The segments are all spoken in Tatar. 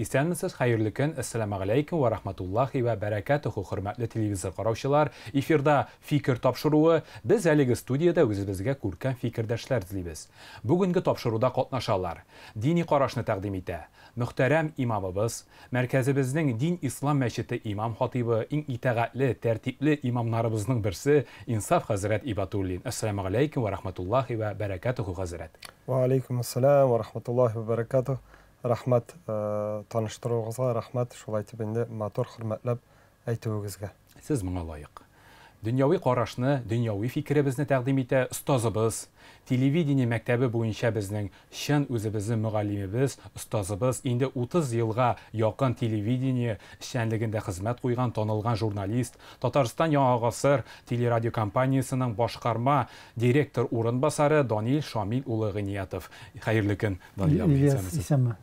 Исәнмесез, хәерле көн. Әссәламү галәйкүм вә рахматуллахи вә бәрәкәтүһү, хөрмәтле телевизор караучылар. Эфирда Фикер тапшыруы. Без әлеге студиядә үзебезгә күркәм фикердәшләр эзлибез. Бүгенге тапшыруда катнашалар. Дини карашны тәкъдим итә. Мөхтәрәм имамыбыз, мәркәзебезнең Дин Ислам мәчете имам хатыйбы, иң итагатьле, тәртипле имамнарыбызның берсе Инсаф хәзрәт Ибатуллин. Әссәламү галәйкүм вә рахматуллахи вә бәрәкәтүһү, хәзрәт. Вә алейкумуссалам вә рахматуллахи вә бәрәкәтүһ. Рәхмәт таныштыруыгызга, рәхмәт шулай итеп инде матур хөрмәтләп әйтүегезгә. Сез моңа лаек. Дөньяви карашны, дөньяви фикеребезне тәкъдим итә остазыбыз, телевидение мәктәбе буенча безнең чын үзебезнең мөгаллимебез, остазыбыз, инде 30 елга якын телевидение эшчәнлегендә хезмәт куйган танылган журналист, Татарстан Яңа гасыр телерадиокомпаниясенең башкарма директор урынбасары Данил Шамил улы Гыйниятов. Хәерле көн, Данил абый, Ильяс, исәнмесез. исәнме.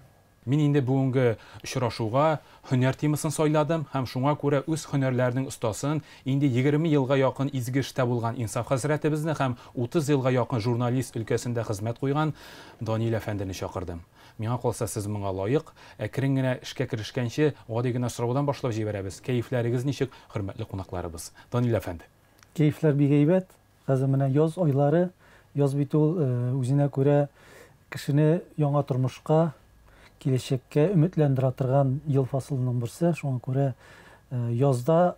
Мин инде бүгенге очрашуга һөнәр темасын сайладым һәм шуңа күрә үз һөнәрләренең остасын, инде 20 елга якын изге эштә булган Инсаф хәзрәтебезне һәм 30 елга якын журналист өлкәсендә хезмәт куйган Данил әфәндене чакырдым. Миңа калса, сез моңа лаек. Әкрен генә эшкә керешкәнче, гади генә сораудан башлап җибәрәбез. Кәефләрегез ничек, хөрмәтле кунакларыбыз? Данил әфәнде. Кәефләр бик әйбәт. Хәзер менә яз айлары, яз бит ул үзенә күрә кешене яңа тормышка, киләчәккә өметләндерә торган ел фасылының берсе. Шуңа күрә язда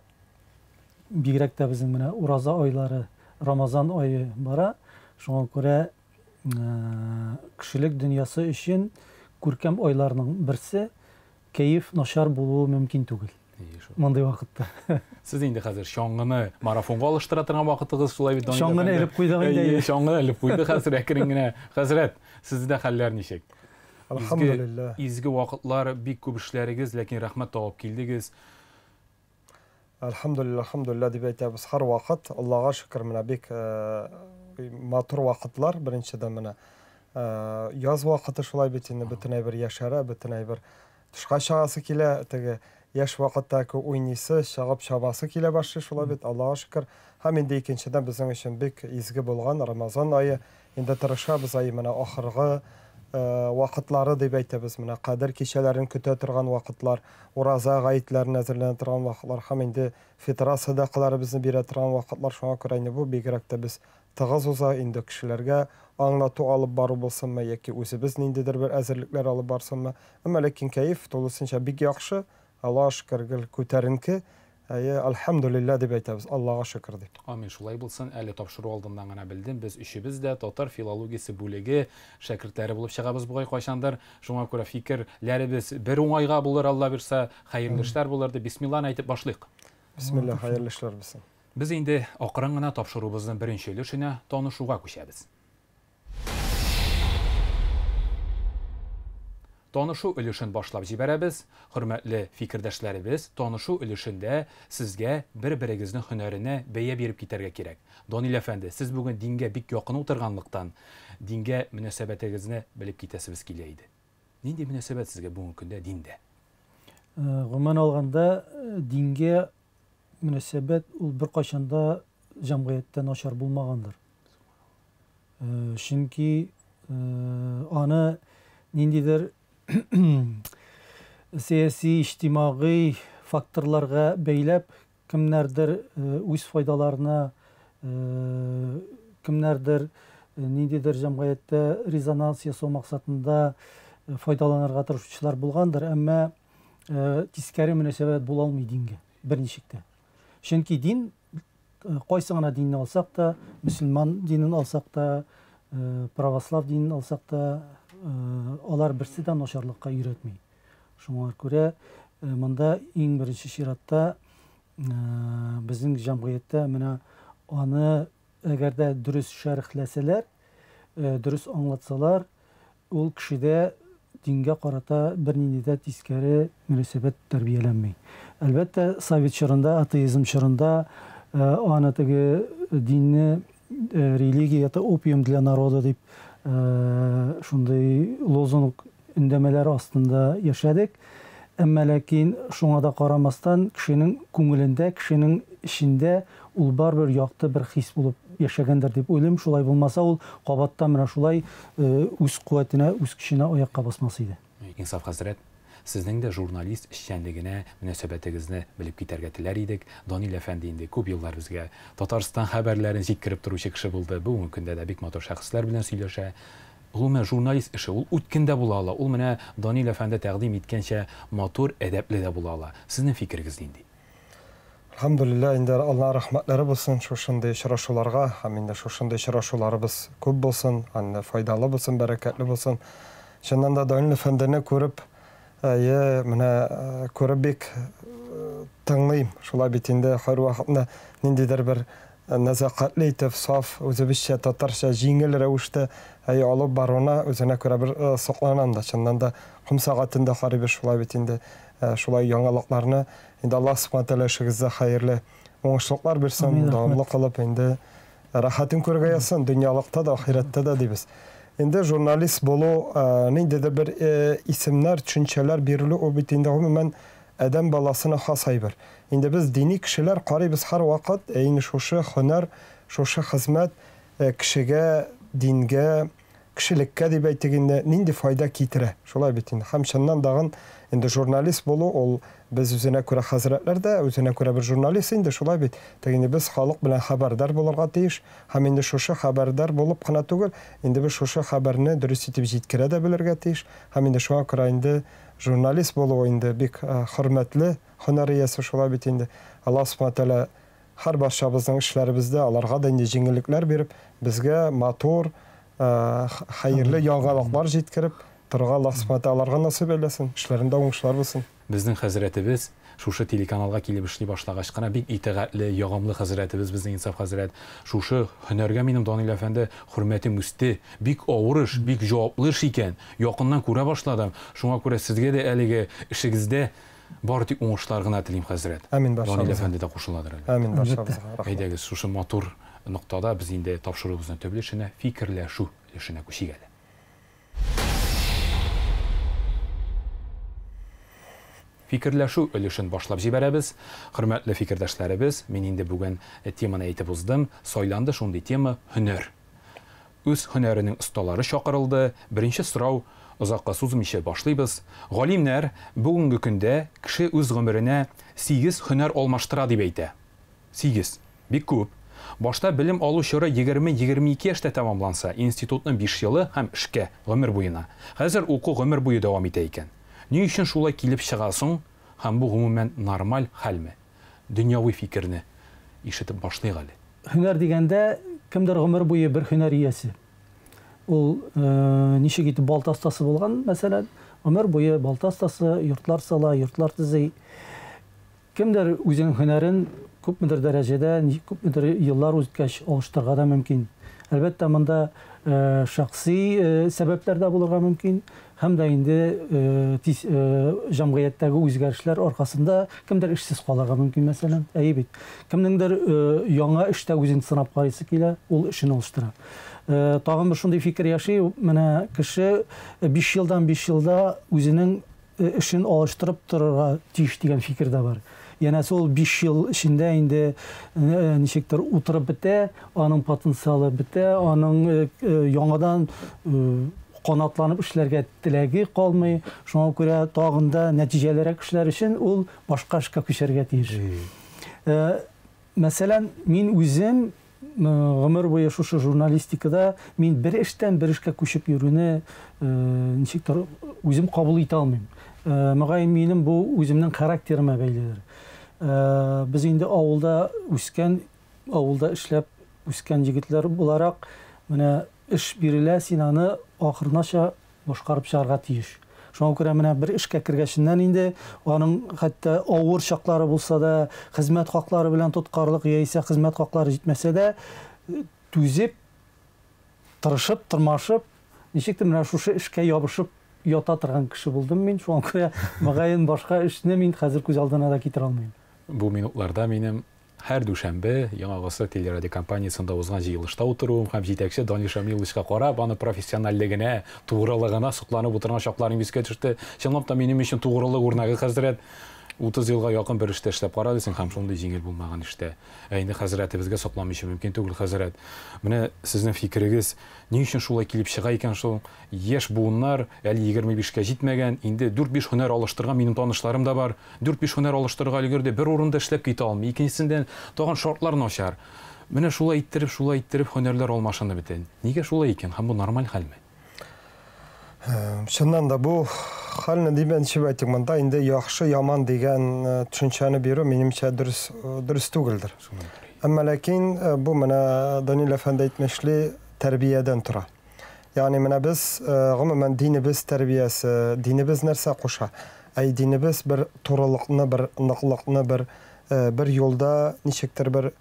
бигрәк тә безнең менә ураза айлары, Рамазан ае бара. Шуңа күрә кешелек дөньясы өчен күркәм айларның берсе. Кәеф начар булуы мөмкин түгел. Мондый вакытта. Сез инде хәзер чаңгыны марафонга алыштыра торган вакытыгыз шулай бит, Данил Чаңгыны әфәнде? элеп куйдык инде. Әйе, чаңгыны элеп куйды хәзер әкрен генә. Хәзрәт, сездә хәлләр ничек? Изге, Әлхәмдүлилләһ. изге вакытлар, бик күп эшләрегез, ләкин рәхмәт табып килдегез. Әлхәмдүлилләһ, әлхәмдүлилләһ дип әйтәбез һәрвакыт. Аллага шөкер, менә бик матур вакытлар. Беренчедән менә яз вакыты шулай бит инде, бөтен әйбер яшәрә, бөтен әйбер тышка чыгасы килә, теге яшь вакытта уйныйсы, чыгып чабасы килә башлый шулай бит, Аллага шөкер. Һәм инде икенчедән безнең өчен бик изге булган Рамазан ае. Инде тырышабыз ай менә ахыргы вакытлары дип әйтәбез, менә кадер кичәләрен көтә торган вакытлар, ураза гаетләрен әзерләнә торган вакытлар һәм инде фитра сәдакаларыбызны бирә торган вакытлар. Шуңа күрә инде бу бигрәк тә без тыгыз уза, инде кешеләргә аңлату алып бару булсынмы яки үзебез ниндидер бер әзерлекләр алып барсынмы. Әмма ләкин кәеф тулысынча бик яхшы, Аллаһ шөкер, гел күтәренке. Әйе, әлхәмдүлилләһ дип әйтәбез, Аллага шөкер дип. Амин, шулай булсын. Әле тапшыру алдыннан гына белдем, без өчебез дә татар филологиясе бүлеге шәкертләре булып чыгабыз бугай кайчандыр. Шуңа күрә фикерләребез бер уңайга булыр, Алла бирсә, хәерле эшләр булыр дип бисмилланы әйтеп башлыйк. Бисмилла, хәерле эшләр булсын. Без инде акрын гына тапшыруыбызның беренче өлешенә танышуга күчәбез. Танышу өлешен башлап җибәрәбез. Хөрмәтле фикердәшләребез, танышу өлешендә сезгә бер-берегезнең һөнәренә бәя биреп китәргә кирәк. Данил әфәнде, сез бүген дингә бик якын утырганлыктан, дингә мөнәсәбәтегезне белеп китәсебез килә иде. Нинди мөнәсәбәт сезгә бүгенге көндә диндә? Гомумән алганда, дингә мөнәсәбәт ул беркайчан да җәмгыятьтә начар булмагандыр. Чөнки аны ниндидер сәяси, иҗтимагый факторларга бәйләп, кемнәрдер үз файдаларына, кемнәрдер ниндидер җәмгыятьтә резонанс ясау максатында файдаланырга тырышучылар булгандыр, әмма тискәре мөнәсәбәт була алмый дингә берничек тә. Чөнки дин, кайсы гына динне алсак та, мөселман динен алсак та, православ динен алсак та, алар берсе дә начарлыкка өйрәтми. Шуңа күрә монда иң беренче чиратта безнең җәмгыятьтә менә аны әгәр дә дөрес шәрехләсәләр, дөрес аңлатсалар, ул кешедә дингә карата бернинди дә тискәре мөнәсәбәт тәрбияләнми. Әлбәттә, совет чорында, атеизм чорында аны теге динне религия это опиум для народа дип шундый лозунг өндәмәләр астында яшәдек. Әмма ләкин шуңа да карамастан кешенең күңелендә, кешенең эчендә ул барыбер якты бер хис булып яшәгәндер дип уйлыйм. Шулай булмаса, ул кабаттан менә шулай үз куәтенә, үз көченә аякка басмас иде. Инсаф хәзрәт, Сезнең дә журналист эшчәнлегенә мөнәсәбәтегезне белеп китәргә теләр идек. Данил әфәнде инде күп еллар безгә Татарстан хәбәрләрен җиткереп торучы кеше булды. Бүгенге көндә дә бик матур шәхесләр белән сөйләшә. Гомумән, журналист эше ул үткен дә була ала, ул менә Данил әфәнде тәкъдим иткәнчә матур, әдәпле дә була ала. Сезнең фикерегез нинди? Әлхәмдүлилләһ, инде Аллаһ рәхмәтләре булсын шушындый очрашуларга һәм инде шушындый очрашуларыбыз күп булсын, анда файдалы булсын, бәрәкәтле булсын. Чыннан да Данил әфәндене күреп, әйе, менә күреп бик тыңлыйм. Шулай бит инде һәрвакытны ниндидер бер нәзакәтле итеп, саф, үзебезчә, татарча, җиңел рәвештә әйе алып баруына үзенә күрә бер сокланам да. Чыннан да ком сәгатендә карыйбыз шулай бит инде, шулай яңалыкларны. Инде Аллаһ Субхана Тәгалә эшегездә хәерле уңышлыклар бирсен, дәвамлы кылып, инде рәхәтен күрергә язсын, дөньялыкта да, ахирәттә дә дибез. Инде журналист булу, ниндидер бер исемнәр, төшенчәләр бирелү, ул бит инде гомумән адәм баласына хас әйбер. Инде без дини кешеләр карыйбыз һәрвакыт, ә инде шушы һөнәр, шушы хезмәт кешегә, дингә, кешелеккә дип әйтик инде, нинди файда китерә. Шулай бит инде. Һәм чыннан дагын инде журналист булу ул без үзенә күрә хәзрәтләр дә, үзенә күрә бер журналист инде, шулай бит. Тик инде без халык белән хәбәрдар булырга тиеш. Һәм инде шушы хәбәрдар булып кына түгел, инде без шушы хәбәрне дөрес итеп җиткерә дә белергә тиеш. Һәм инде шуңа күрә инде журналист булу инде бик хөрмәтле һөнәр иясе, шулай бит инде. Аллаһ Субхана Тәгалә һәр барчабызның эшләребездә аларга да инде җиңеллекләр биреп, безгә матур, хәерле яңалыклар җиткереп торырга Аллаһ Субхана Тәгалә аларга насыйп әйләсен, эшләрендә уңышлар булсын. Безнең хәзрәтебез шушы телеканалга килеп эшли башлагач кына бик итагатьле, ягымлы хәзрәтебез безнең Инсаф хәзрәт. Шушы һөнәргә минем Данил әфәнде хөрмәтем үсте. Бик авыр эш, бик җаваплы эш икән. Якыннан күрә башладым. Шуңа күрә сезгә дә әлеге эшегездә бары тик уңышлар гына телим, хәзрәт. Амин барчабызга. Данил әфәнде дә кушыладыр әле. Амин барчабызга. Рәхмәт. Әйдәгез, шушы матур ноктада без инде тапшыруыбызның төп өлешенә, фикерләшү өлешенә күчик әле. Фикерләшү өлешен башлап җибәрәбез. Хөрмәтле фикердәшләребез, мин инде бүген теманы әйтеп уздым. Сайланды шундый тема һөнәр. Үз һөнәренең осталары чакырылды. Беренче сорау, озакка сузмыйча башлыйбыз. Галимнәр бүгенге көндә кеше үз гомеренә 8 һөнәр алмаштыра дип әйтә. 8. Бик күп. Башта белем алу чоры 20-22 яшьтә тәмамланса, институтның 5 елы һәм эшкә гомер буена. Хәзер уку гомер буе дәвам итә икән. Ни өчен шулай килеп чыга соң? Һәм бу гомумән нормаль хәлме? Дөньяви фикерне ишетеп башлыйк әле. Һөнәр дигәндә кемдер гомер буе бер һөнәр иясе. Ул ничек итеп балта остасы булган, мәсәлән, гомер буе балта остасы, йортлар сала, йортлар төзи. Кемдер үзенең һөнәрен күпмедер дәрәҗәдә, күпмедер еллар үткәч алыштырырга да мөмкин. Әлбәттә, монда шәхси сәбәпләр дә булырга мөмкин, һәм дә инде тиз җәмгыятьтәге үзгәрешләр аркасында кемдер эшсез калырга мөмкин, мәсәлән. Әйе бит. Кемнеңдер яңа эштә үзен сынап карыйсы килә, ул эшен алыштыра. Тагын бер шундый фикер яши, менә кеше 5 елдан 5 елда үзенең эшен алыштырып торырга тиеш дигән фикер дә бар. Янәсе ул 5 ел эчендә инде ничектер утырып бетә, аның потенциалы бетә, аның яңадан канатланып эшләргә теләге калмый. Шуңа күрә тагын да нәтиҗәлерәк эшләр өчен ул башка эшкә күчәргә тиеш. Мәсәлән, мин үзем гомер буе шушы журналистикада мин бер эштән бер эшкә күчеп йөрүне ничектер үзем кабул итә алмыйм. Мөгаен минем бу үземнең характерыма бәйледер. Без инде авылда үскән, авылда эшләп үскән егетләр буларак, менә эш бирелә, син аны ахырынача башкарып чыгарга тиеш. Шуңа күрә менә бер эшкә кергәченнән инде аның хәтта авыр чаклары булса да, хезмәт хаклары белән тоткарлык яисә хезмәт хаклары җитмәсә дә, түзеп, тырышып, тырмашып, ничектер менә шушы эшкә ябышып ята торган кеше булдым мин. Шуңа күрә мөгаен башка эшне мин хәзер күз алдына да китерә алмыйм. Бу минутларда минем һәр дүшәмбе Яңа гасыр телерадиокомпаниясендә узган җыелышта утыруым һәм җитәкче Данил Шамиловичка карап, аны профессиональлегенә, тугрылыгына сокланып утырган чакларым искә төште. Чынлап та минем өчен тугрылык үрнәге хәзрәт. 30 елга якын бер эштә эшләп кара дисең, һәм шундый җиңел булмаган эштә. Ә инде хәзрәтебезгә сакламыйча мөмкин түгел, хәзрәт. Менә сезнең фикерегез, ни өчен шулай килеп чыга икән шул? Яшь буыннар әле 25-кә җитмәгән, инде 4-5 һөнәр алыштырган минем танышларым да бар. 4-5 һөнәр алыштырырга өлгерде, бер урында эшләп китә алмый. Икенчесендән тагын шартлар начар. Менә шулай иттереп, шулай иттереп һөнәрләр алмашынып бетә. Нигә шулай икән? Һәм бу нормаль хәлме? Чыннан да бу хәлне димәнче әйтик, монда инде яхшы, яман дигән төшенчәне бирү минемчә дөрес дөрес түгелдер. Әмма ләкин бу менә Данил әфәнде әйтмешли тәрбиядән тора. Ягъни менә без гомумән динебез тәрбиясе, динебез нәрсә куша? Әй динебез бер турылыкны, бер ныклыкны, бер бер юлда ничектер бер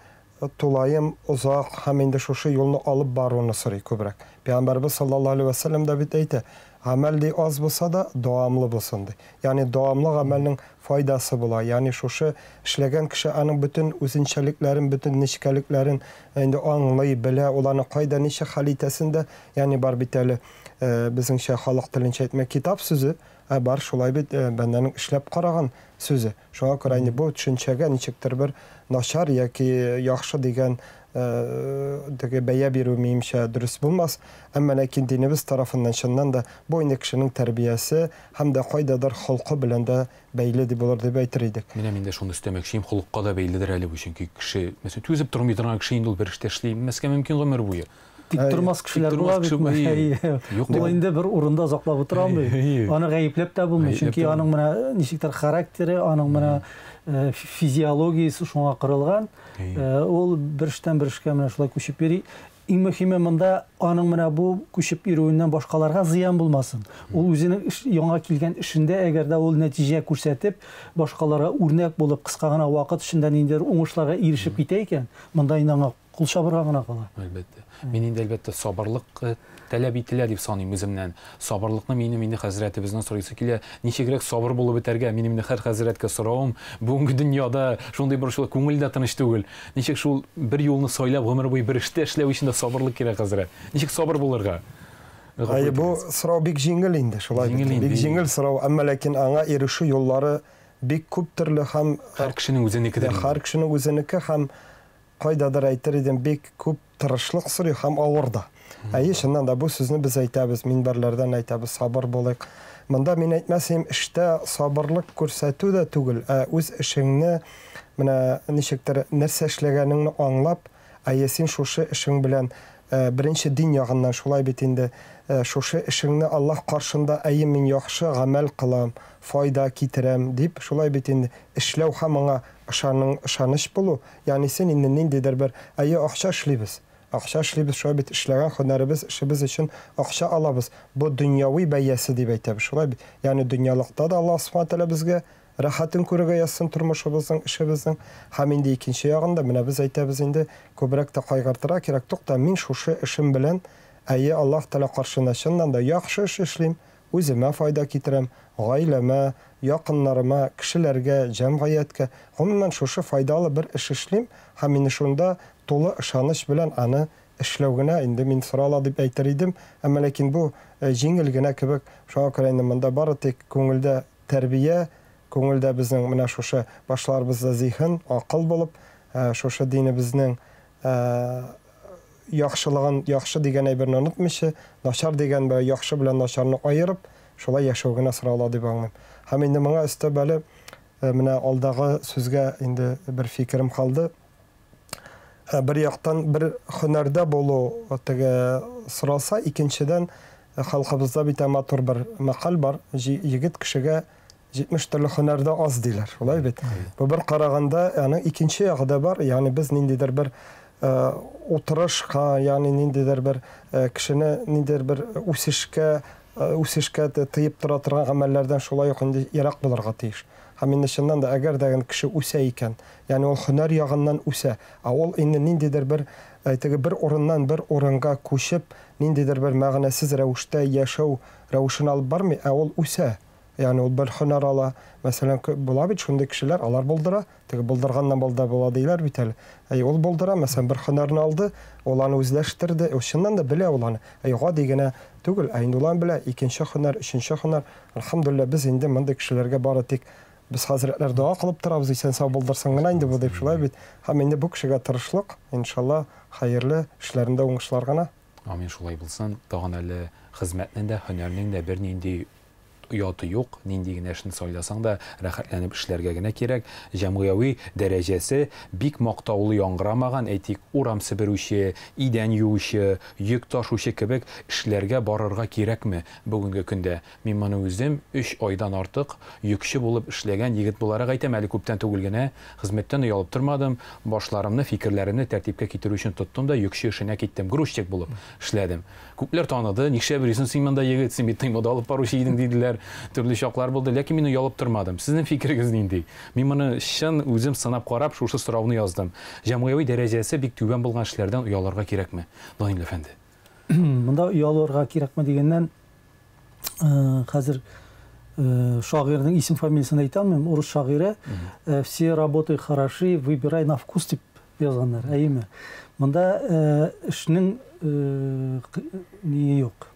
тулаем озак һәм инде шушы юлны алып баруны сорый күбрәк. Пәйгамбәрбез саллаллаһу алейһи ва сәлләм дә бит әйтә, гамәл ди аз булса да дәвамлы булсын ди. Ягъни дәвамлы гамәлнең файдасы була. Ягъни шушы эшләгән кеше аның бөтен үзенчәлекләрен, бөтен нечкәлекләрен инде аңлый, белә, ул аны кайда ничек хәл итәсен дә, ягъни бар бит әле безнеңчә халык теленчә әйтмә китап сүзе, ә бар шулай бит бәндәнең эшләп караган сүзе. Шуңа күрә инде бу төшенчәгә ничектер бер начар яки яхшы дигән теге бәя бирү минемчә дөрес булмас. Әмма ләкин динебез тарафыннан чыннан да бу инде кешенең тәрбиясе һәм дә кайдадыр холкы белән дә бәйле дип булыр дип әйтер идек. Менә мин дә шуны өстәмәкче идем, холыкка да бәйледер әле бу, чөнки кеше, мәсәлән, түзеп тормый торган кеше инде ул бер эштә эшли белмәскә мөмкин гомер буе. Тик тормас кешеләр була бит. Юк, Ул инде бер урында озаклап утыра алмый. Аны гаепләп тә булмый, чөнки аның менә ничектер характеры, аның менә физиологиясе шуңа корылган. Ул бер эштән бер эшкә менә шулай күчеп йөри. Иң мөһиме монда аның менә бу күчеп йөрүеннән башкаларга зыян булмасын. Ул үзенең яңа килгән эшендә әгәр дә ул нәтиҗә күрсәтеп, башкаларга үрнәк булып, кыска гына вакыт эчендә ниндидер уңышларга ирешеп китә икән, монда инде аңа кул чабырга гына кала. Әлбәттә. Мин инде әлбәттә сабырлык таләп ителә дип саныйм үземнән. Сабырлыкны минем инде хәзрәтебездән сорыйсы килә. Ничегрәк сабыр булып бетәргә? Минем инде һәр хәзрәткә соравым, бүгенге дөньяда шундый борчулы, күңел дә тыныч түгел. Ничек шул бер юлны сайлап гомер буе бер эштә эшләү өчен дә сабырлык кирәк, хәзрәт. Ничек сабыр булырга? Әйе, бу сорау бик җиңел инде, шулай бит. Бик җиңел сорау, әмма ләкин аңа ирешү юллары бик күп төрле һәм һәр кешенең үзенекедер. Һәр кешенең үзенеке һәм кайдадыр әйтер идем, бик күп тырышлык сорый һәм авыр да. Әйе, чыннан да бу сүзне без әйтәбез, минбәрләрдән әйтәбез, сабыр булыйк. Монда мин әйтмәсем, эштә сабырлык күрсәтү дә түгел, ә үз эшеңне менә ничектер нәрсә эшләгәнеңне аңлап, әйе, син шушы эшең белән беренче дин ягыннан шулай бит инде, шушы эшеңне Аллаһ каршында әйе, мин яхшы гамәл кылам, файда китерәм дип, шулай бит инде эшләү һәм аңа ышаныч булу, ягъни син инде ниндидер бер әйе, акча эшлибез. Акча эшлибез, шулай бит эшләгән һөнәребез, эшебез өчен акча алабыз. Бу дөньяви бәясе дип әйтәбез, шулай бит. Ягъни дөньялыкта да Аллаһ субхана тәгалә безгә рәхәтен күрергә язсын тормышыбызның, эшебезнең. Һәм инде икенче ягында менә без әйтәбез инде, күбрәк тә кайгыртырга кирәк. Тукта, мин шушы эшем белән әйе, Аллаһ Тәгалә каршында чыннан да яхшы эш эшлим, үземә файда китерәм, гаиләмә, якыннарыма, кешеләргә, җәмгыятькә, гомумән шушы файдалы бер эш эшлим һәм инде шунда тулы ышаныч белән аны эшләү генә инде мин сорала дип әйтер идем. Әмма ләкин бу җиңел генә кебек, шуңа күрә инде монда бары тик күңелдә тәрбия, күңелдә безнең менә шушы башларыбызда зиһен, акыл булып, шушы динебезнең яхшылыгын, яхшы дигән әйберне онытмыйча, начар дигән бер яхшы белән начарны аерып, шулай яшәү генә сорала дип аңлыйм. Һәм инде моңа өстәп әле менә алдагы сүзгә инде бер фикерем калды. Бер яктан бер һөнәрдә булу теге соралса, икенчедән халкыбызда бит матур бер мәкаль бар, егет кешегә 70 төрле һөнәрдә аз диләр, шулай бит. Бу бер караганда, аның икенче ягы да бар, ягъни без ниндидер бер утырышка, ягъни ниндидер бер кешене ниндидер бер үсешкә, үсешкә тыеп тора торган гамәлләрдән шулай ук инде ерак булырга тиеш. Һәм инде чыннан да әгәр дә кеше үсә икән, ягъни ул һөнәр ягыннан үсә, ә ул инде ниндидер бер теге бер урыннан бер урынга күчеп, ниндидер бер мәгънәсез рәвештә яшәү рәвешен алып бармый, ә ул үсә. Ягъни ул бер һөнәр ала. Мәсәлән, була бит шундый кешеләр, алар булдыра, теге булдырганнан булда була диләр бит әле. Әй, ул булдыра, мәсәлән, бер һөнәрне алды, ул аны үзләштерде, ул чыннан да белә ул аны. Әй, гади генә түгел, ә инде ул аны белә, икенче һөнәр, өченче һөнәр. Әлхәмдүлилләһ, без инде мондый кешеләргә бары тик Без хәзрәтләр дога кылып торабыз, исән-сау булдырсын гына инде бу дип, шулай бит. Һәм инде бу кешегә тырышлык, иншалла, хәерле эшләрендә уңышлар гына. Амин, шулай булсын. Тагын әле хезмәтнең дә, һөнәрнең дә бернинди ояты юк. Нинди генә эшне сайласаң да, рәхәтләнеп эшләргә генә кирәк. Җәмгыяви дәрәҗәсе бик мактаулы яңгырамаган, әйтик, урам себерүче, идән юучы, йөк ташучы кебек эшләргә барырга кирәкме бүгенге көндә? Мин моны үзем өч айдан артык йөкче булып эшләгән егет буларак әйтәм, әле күптән түгел генә хезмәттән оялып тормадым, башларымны, фикерләремне тәртипкә китерү өчен тоттым да йөкче эшенә киттем, грузчик булып эшләдем. Күпләр таныды, нишләп йөрисең син монда, егет, син бит тыймада алып баручы идең, диделәр. Төрле чаклар булды, ләкин мин оялып тормадым. Сезнең фикерегез нинди? Мин моны чын үзем сынап карап, шушы сорауны яздым. Җәмгыяви дәрәҗәсе бик түбән булган эшләрдән оялырга кирәкме, Данил әфәнде? Монда оялырга кирәкме дигәннән, хәзер шагыйрьнең исем фамилиясен әйтә алмыйм, урыс шагыйре, «Все работы хороши, выбирай на вкус» дип язганнар, әйеме? Монда эшнең ние юк.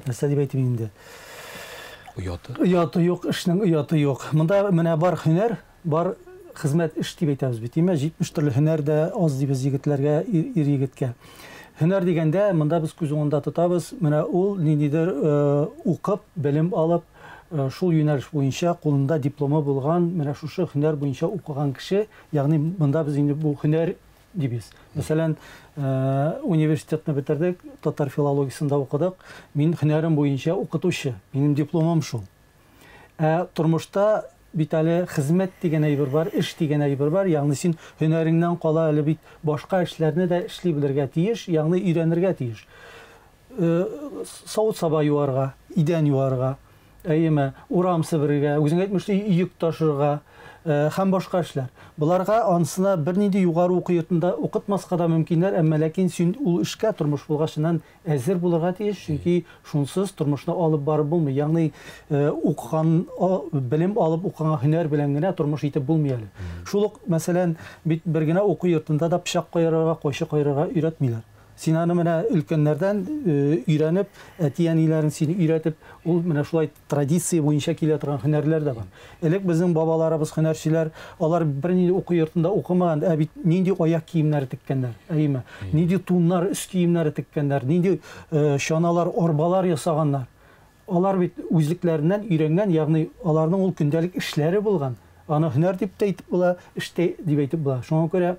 Нәрсә дип әйтим инде? Ояты. Ояты юк, эшнең ояты юк. Монда менә бар һөнәр, бар хезмәт, эш дип әйтәбез бит, әйеме? 70 төрле һөнәр дә аз дибез егетләргә, ир егеткә. Һөнәр дигәндә, монда без күз уңында тотабыз, менә ул ниндидер укып, белем алып, шул юнәлеш буенча кулында дипломы булган, менә шушы һөнәр буенча укыган кеше, ягъни монда без инде бу һөнәр дибез. Мәсәлән, университетны бетердек, татар филологиясендә укыдык. Мин һөнәрем буенча укытучы, минем дипломым шул. Ә тормышта бит әле хезмәт дигән әйбер бар, эш дигән әйбер бар, ягъни син һөнәреңнән кала әле бит башка эшләрне дә эшли белергә тиеш, ягъни өйрәнергә тиеш. Савыт-саба юарга, идән юарга, әйеме, урам себерергә, үзең әйтмешли, йөк ташырга һәм башка эшләр. Боларга анысына бернинди югары уку йортында укытмаска да мөмкиннәр, әмма ләкин син ул эшкә тормыш булгачыннан әзер булырга тиеш, чөнки шунсыз тормышны алып барып булмый. Ягъни укыган, белем алып укыган һөнәр белән генә тормыш итеп булмый әле. Шул ук, мәсәлән, бит бер генә уку йортында да пычак каерырга, кайчы каерырга өйрәтмиләр. Син аны менә өлкәннәрдән өйрәнеп, әти-әниләрең сине өйрәтеп, ул менә шулай традиция буенча килә торган һөнәрләр дә бар. Элек безнең бабаларыбыз һөнәрчеләр, алар бернинди уку йортында укымаган, ә бит нинди аяк киемнәре теккәннәр, әйеме? Нинди туннар, өс киемнәре теккәннәр, нинди чаналар, арбалар ясаганнар. Алар бит үзлекләреннән өйрәнгән, ягъни аларның ул көндәлек эшләре булган. Аны һөнәр дип тә әйтеп була, эш тә дип әйтеп була. Шуңа күрә,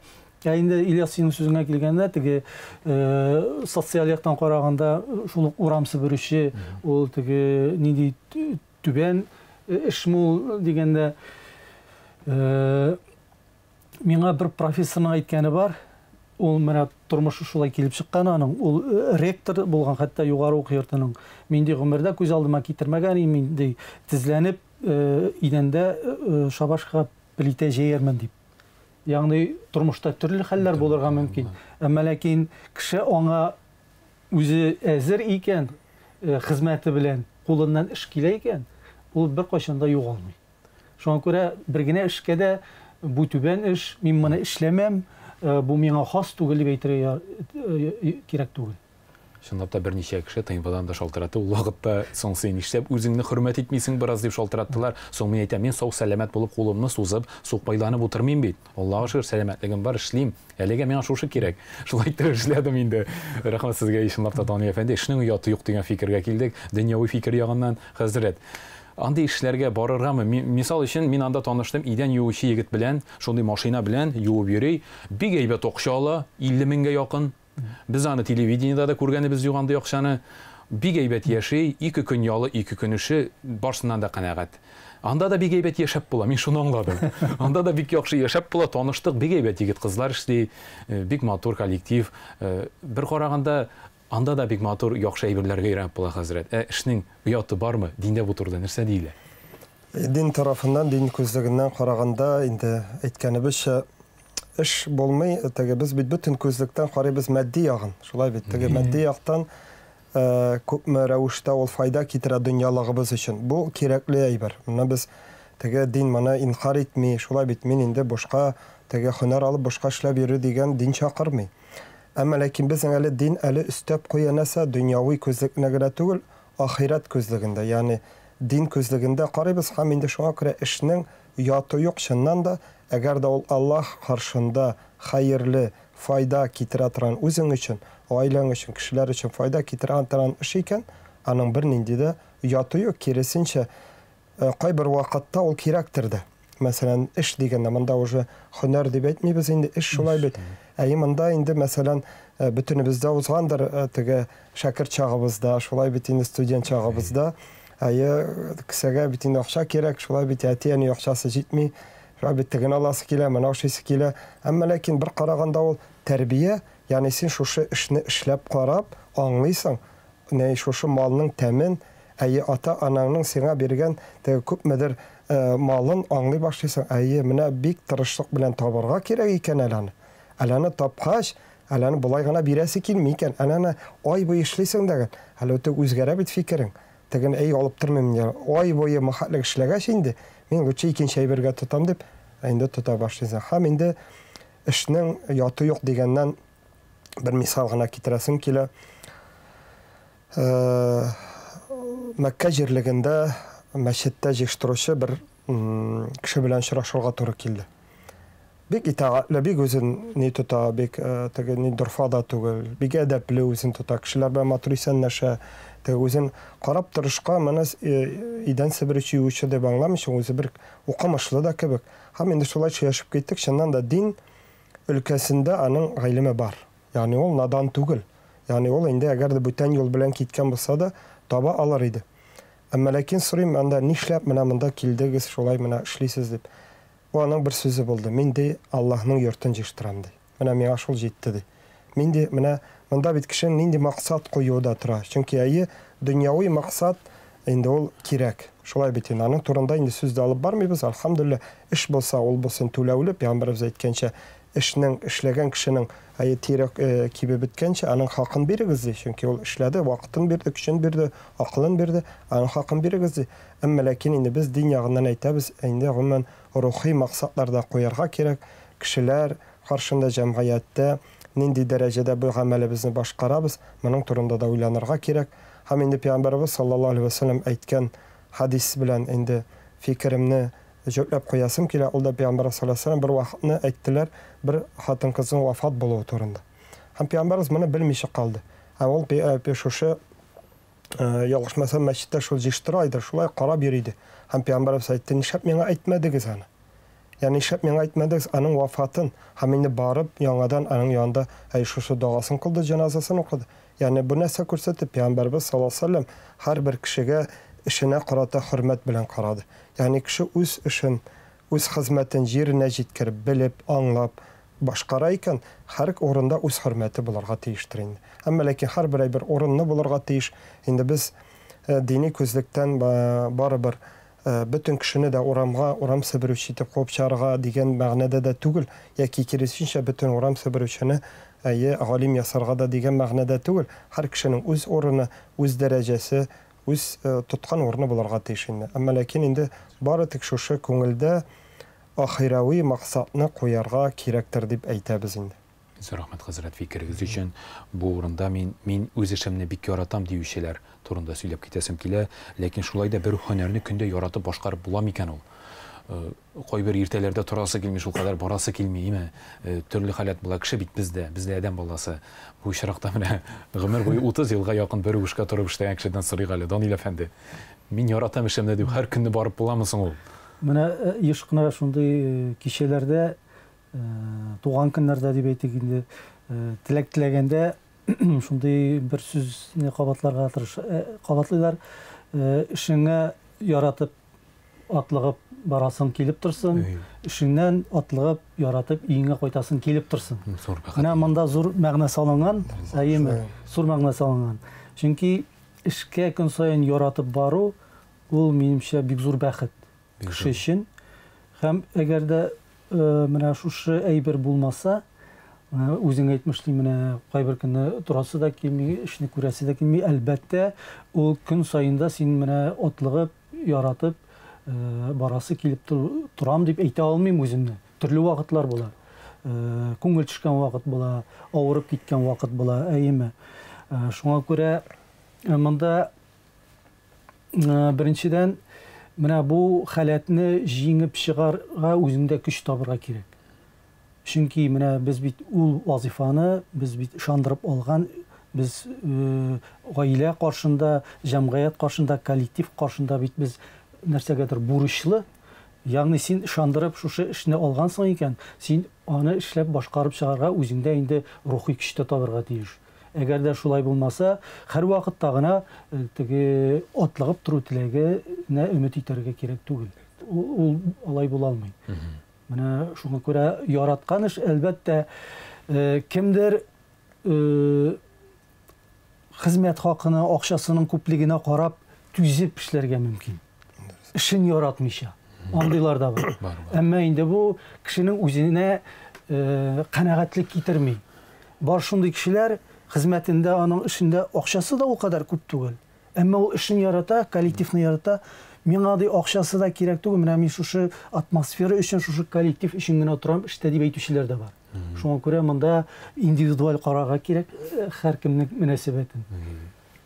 ә инде Ильяс, синең сүзеңә килгәндә, теге социаль яктан караганда, шул ук урам себерүче, ул теге нинди түбән эшме ул дигәндә, миңа бер профессорның әйткәне бар. Ул менә тормышы шулай килеп чыккан аның. Ул ректор булган хәтта югары уку йортының. Мин ди гомердә күз алдыма китермәгән идем, мин ди тезләнеп идәндә шабашка плитә җәярмен дип. Ягъни тормышта төрле хәлләр булырга мөмкин. Әмма ләкин кеше аңа үзе әзер икән, хезмәте белән кулыннан эш килә икән, ул беркайчан да югалмый. Шуңа күрә бер генә эшкә дә бу түбән эш, мин моны эшләмәм, бу миңа хас түгел дип әйтергә кирәк түгел. Чынлап та берничә кеше ТНВдан да шалтыратты. Ул вакытта соң син нишләп үзеңне хөрмәт итмисең бераз дип шалтыраттылар. Соң мин әйтәм, мин сау сәламәт булып кулымны сузып, сукбайланып утырмыйм бит. Аллага шөкер, сәламәтлегем бар, эшлим. Әлегә миңа шушы кирәк. Шулай итеп эшләдем инде. Рәхмәт сезгә, чынлап та, Данил әфәнде. Эшнең ояты юк дигән фикергә килдек. Дөньяви фикер ягыннан, хәзрәт. Андый эшләргә барыргамы? Мисал өчен, мин анда таныштым идән юучы егет белән, шундый машина белән юып йөри. Бик әйбәт акча ала, 50 меңгә якын. Без аны телевидениедә дә күргәнебез юк андый акчаны. Бик әйбәт яши, ике көн ялы, ике көн эше, барсыннан да канәгать. Анда да бик әйбәт яшәп була, мин шуны аңладым. Анда да бик яхшы яшәп була, таныштык, бик әйбәт егет-кызлар эшли, бик матур коллектив. Бер караганда, анда да бик матур, яхшы әйберләргә өйрәнеп була, хәзрәт. Ә эшнең ояты бармы? Диндә бу турыда нәрсә диелә? Дин тарафыннан, дин күзлегеннән караганда, инде әйткәнебезчә, эш булмый. Теге без бит бөтен күзлектән карыйбыз матди ягын. Шулай бит, теге матди яктан күпме рәвештә ул файда китерә дөньялыгыбыз өчен. Бу кирәкле әйбер. Моны без теге дин моны инкар итми. Шулай бит, мин инде бушка теге һөнәр алып бушка эшләп йөрү дигән дин чакырмый. Әмма ләкин безнең әле дин әле өстәп куя нәрсә, дөньяви күзлекне генә түгел, ахирәт күзлегендә, ягъни дин күзлегендә карыйбыз һәм инде шуңа күрә эшнең ояты юк, чыннан да, әгәр дә ул Аллаһ каршында хәерле, файда китерә торган үзең өчен, гаиләң өчен, кешеләр өчен файда китерә торган эш икән, аның бернинди дә ояты юк, киресенчә, кайбер вакытта ул кирәктер дә. Мәсәлән, эш дигәндә, монда уже һөнәр дип әйтмибез инде, эш шулай бит. Әйе, монда инде, мәсәлән, бөтенебездә узгандыр теге шәкерт чагыбызда, шулай бит инде студент чагыбызда. Әйе, кесәгә бит инде акча кирәк, шулай бит әти-әни акчасы җитми. Шулай бит тегене аласы килә, моны ашыйсы килә. Әмма ләкин бер караганда ул тәрбия, ягъни син шушы эшне эшләп карап, аңлыйсың, нәй шушы малның тәмен, әйе, ата-анаңның сиңа биргән теге күпмедер малын аңлый башлыйсың. Әйе, менә бик тырышлык белән табарга кирәк икән әле аны. Әле аны тапкач, әле аны болай гына бирәсе килми икән. Әле аны ай буе эшлисең дә, әле үтә үзгәрә бит фикерең. Теген әй алып тормыйм инде. Ай буе махатлык эшләгәч инде, мин лучше икенче әйбергә тотам дип, инде тота башлыйсың. Һәм инде эшнең яты юк дигәннән бер мисал гына китерәсем килә. Мәккә җирлегендә мәчеттә җыештыручы бер кеше белән очрашырга туры килде. Бик итагатьле, бик үзен ни тота, бик теге ни дорфа да түгел, бик әдәпле үзен тота, кешеләр белән матур исәнләшә. Теге үзен карап торышка моны идән себерүче, юучы дип аңламыйча, үзе бер укымышлы да кебек. Һәм инде шулай сөйләшеп киттек, чыннан да дин өлкәсендә аның гыйлеме бар. Ягъни ул надан түгел. Ягъни ул инде әгәр дә бүтән юл белән киткән булса да, таба алыр иде. Әмма ләкин сорыйм, анда нишләп менә монда килдегез, шулай менә эшлисез дип. Бу аның бер сүзе булды. Мин ди Аллаһның йортын җыештырам ди. Менә миңа шул җитте ди. Мин ди менә монда бит кешенең нинди максат куюы да тора. Чөнки әйе, дөньяви максат инде ул кирәк. Шулай бит инде. Аның турында инде сүз дә алып бармыйбыз. Әлхәмдүлилләһ, эш булса, ул булсын түләүле, пәйгамбәребез әйткәнчә, эшнең, эшләгән кешенең әйе тире кибеп беткәнче, аның хакын бирегез ди. Чөнки ул эшләде, вакытын бирде, көчен бирде, акылын бирде, аның хакын бирегез ди. Әмма ләкин инде без дин ягыннан әйтәбез, инде гомумән рухи максатлар да куярга кирәк. Кешеләр каршында, җәмгыятьтә нинди дәрәҗәдә бу гамәлебезне башкарабыз, моның турында да уйланырга кирәк. Һәм инде Пәйгамбәребез саллаллаһу алейһи вә сәлләм әйткән хәдис белән инде фикеремне җөпләп куясым килә. Ул да Пәйгамбәребез саллаллаһу алейһи вә сәлләм бер вакытны әйттеләр, бер хатын-кызның вафат булуы турында. Һәм Пәйгамбәребез моны белмичә калды. Ә ул шушы ялгышмасам мәчеттә шул җыештыра иде, шулай карап йөри иде. Һәм Пәйгамбәребез әйтте, нишләп миңа әйтмәдегез аны? Ягъни нишләп миңа әйтмәдегез аның вафатын? Һәм инде барып яңадан аның янында әй шушы догасын кылды, җеназасын укыды. Ягъни бу нәрсә күрсәтте? Пәйгамбәребез саллаллаһу алейһи ва сәлләм һәрбер кешегә эшенә карата хөрмәт белән карады. Ягъни кеше үз эшен, үз хезмәтен җиренә җиткереп, белеп, аңлап башкара икән, һәр урында үз хөрмәте булырга тиештер инде. Әмма ләкин һәрбер әйбер урынлы булырга тиеш. Инде без дини күзлектән барыбер бөтен кешене дә урамга урам себерүче итеп куып чыгарга дигән мәгънәдә дә түгел, яки киресенчә бөтен урам себерүчене әйе галим ясарга да дигән мәгънәдә түгел. Һәр кешенең үз урыны, үз дәрәҗәсе, үз тоткан урыны булырга тиеш инде. Әмма ләкин инде бары тик шушы күңелдә ахирәви максатны куярга кирәктер дип әйтәбез инде. Зур рәхмәт, хәзрәт, фикерегез өчен. Бу урында мин мин үз эшемне бик яратам диючеләр турында сөйләп китәсем килә. Ләкин шулай да бер һөнәрне көндә яратып башкарып була микән ул? Кайбер иртәләрдә торасы килми, шул кадәр барасы килми, име? Төрле халәт була. Кеше бит бездә, бездә адәм баласы. Бу очракта менә гомер буе 30 елга якын бер үк эшкә торып эшләгән кешедән сорыйк әле, Данил әфәнде. Мин яратам эшемне дип һәр көнне барып буламы соң ул? Менә еш кына шундый кичәләрдә, туган көннәрдә дип әйтик инде, теләк теләгәндә шундый бер сүзне кабатларга тырыш, кабатлыйлар. Эшеңә яратып, атлыгып барасың килеп торсын, эшеңнән атлыгып, яратып өеңә кайтасың килеп торсын. Зур бәхет. Менә монда зур мәгънә салынган, әйеме? Зур мәгънә салынган. Чөнки эшкә көн саен яратып бару, ул минемчә бик зур бәхет кеше өчен. Һәм әгәр дә менә шушы әйбер булмаса, үзең әйтмешли, менә кайбер көнне торасы да килми, эшне күрәсе дә килми. Әлбәттә, ул көн саен да син менә атлыгып, яратып барасы килеп торам дип әйтә алмыйм үземне. Төрле вакытлар була. Күңел төшкән вакыт була, авырып киткән вакыт була, әйеме? Шуңа күрә монда беренчедән Менә бу халәтне җиңеп чыгарга үзеңдә көч табырга кирәк. Чөнки менә без бит ул вазифаны без бит ышандырып алган, без гаилә каршында, җәмгыять каршында, коллектив каршында бит без нәрсәгәдер бурычлы. Ягъни син ышандырып шушы эшне алгансың икән, син аны эшләп башкарып чыгарга үзеңдә инде рухи көч тә табырга тиеш. Әгәр дә шулай булмаса, һәрвакытта гына теге атлыгып тору теләгенә өмет итәргә кирәк түгел. Ул алай була алмый. Менә шуңа күрә яраткан эш, әлбәттә, кемдер хезмәт хакына, акчасының күплегенә карап түзеп эшләргә мөмкин. Эшен яратмыйча. Андыйлар да бар. Әмма инде бу кешенең үзенә канәгатьлек китерми. Бар шундый кешеләр, хезмәтендә, аның эшендә акчасы да ул кадәр күп түгел. Әмма ул эшен ярата, коллективны ярата. Миңа ди акчасы да кирәк түгел, менә мин шушы атмосфера өчен, шушы коллектив өчен генә торам эштә дип әйтүчеләр дә бар. Шуңа күрә монда индивидуаль карарга кирәк һәркемнең мөнәсәбәтен.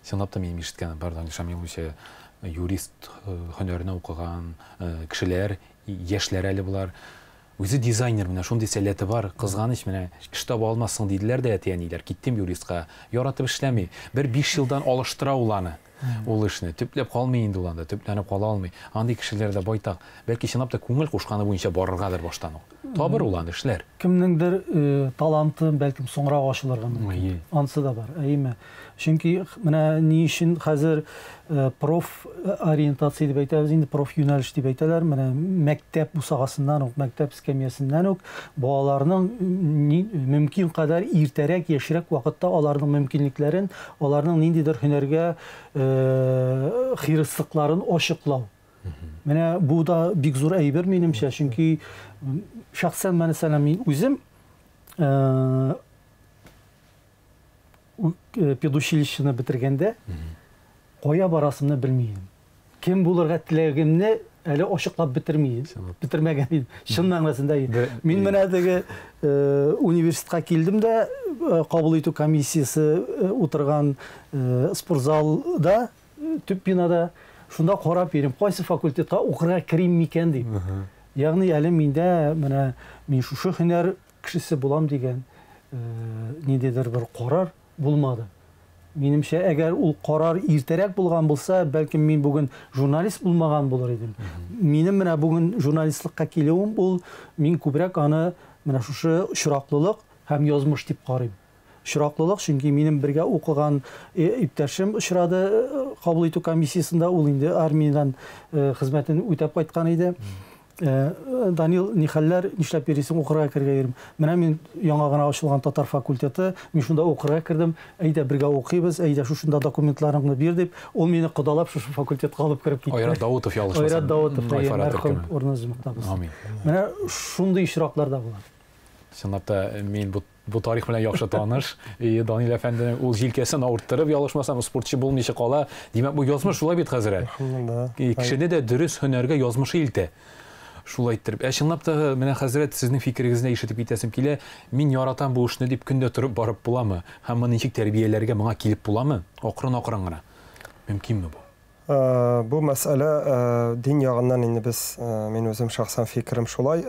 Чынлап та минем ишеткәнем бар, Данил Шамилович, юрист һөнәренә укыган кешеләр, яшьләр әле болар. Үзе дизайнер, менә шундый сәләте бар, кызганыч, менә эш таба алмассың диделәр дә әти-әниләр, киттем юристка, яратып эшләми. Бер 5 елдан алыштыра ул аны, ул эшне. Төпләп калмый инде ул анда, төпләнеп кала алмый. Андый кешеләр дә байтак. Бәлки чынлап та күңел кушканы буенча барыргадыр баштан ук. Табыр ул аны эшләр. Кемнеңдер таланты бәлкем соңрак ачылырга мөмкин. Ансы да бар, әйеме? Чөнки менә ни өчен хәзер проф ориентация дип әйтәбез инде, проф юнәлеш дип әйтәләр. Менә мәктәп бусагасыннан ук, мәктәп эскәмиясеннән үк балаларның мөмкин кадәр иртәрәк, яшьрәк вакытта аларның мөмкинлекләрен, аларның ниндидер һөнәргә хирыслыкларын ачыклау. Менә бу да бик зур әйбер минемчә, чөнки шәхсән мәсәлән мин үзем педучилищены бетергәндә кая барасымны белми идем. Кем булырга теләгемне әле ачыклап бетерми идем. Бетермәгән идем. Чын мәгънәсендә. Мин менә теге университетка килдем дә, кабул итү комиссиясе утырган спортзалда, төп бинада, шунда карап йөрим, кайсы факультетка укырга керим микән дип. Ягъни әле миндә менә мин шушы һөнәр кешесе булам дигән ниндидер бер карар булмады. Минемчә, әгәр ул карар иртәрәк булган булса, бәлкем мин бүген журналист булмаган булыр идем. Минем менә бүген журналистлыкка килүем ул, мин күбрәк аны менә шушы очраклылык һәм язмыш дип карыйм. Очраклылык, чөнки минем бергә укыган иптәшем очрады кабул итү комиссиясендә, ул инде армиядән хезмәтен үтәп кайткан иде. Данил, ни хәлләр, нишләп йөрисең, укырга керергә йөрим. Менә мин яңа гына ачылган татар факультеты, мин шунда укырга кердем, әйдә бергә укыйбыз, әйдә шушында документларыңны бир дип, ул мине кодалап шушы факультетка алып кереп китте. Айрат Даутов ялгышмасам. Айрат Даутов, мәрхүм, урыны җомыкта булсын. Менә шундый очраклар да була. Чынлап та мин бу тарих белән яхшы таныш. Данил әфәнденең ул җилкәсен авырттырып, ялгышмасам, спортчы булмыйча кала. Димәк, бу язмыш шулай бит, хәзрәт. Кешене дә дөрес һөнәргә язмышы илтә. Шулай иттереп. Ә чынлап та менә хәзрәт, сезнең фикерегезне ишетеп китәсем килә. Мин яратам бу эшне дип көндә торып барып буламы? Һәм моны ничек тәрбияләргә, моңа килеп буламы? Акрын-акрын гына. Мөмкинме бу? Бу мәсьәлә дин ягыннан инде без, мин үзем шәхсән фикерем шулай,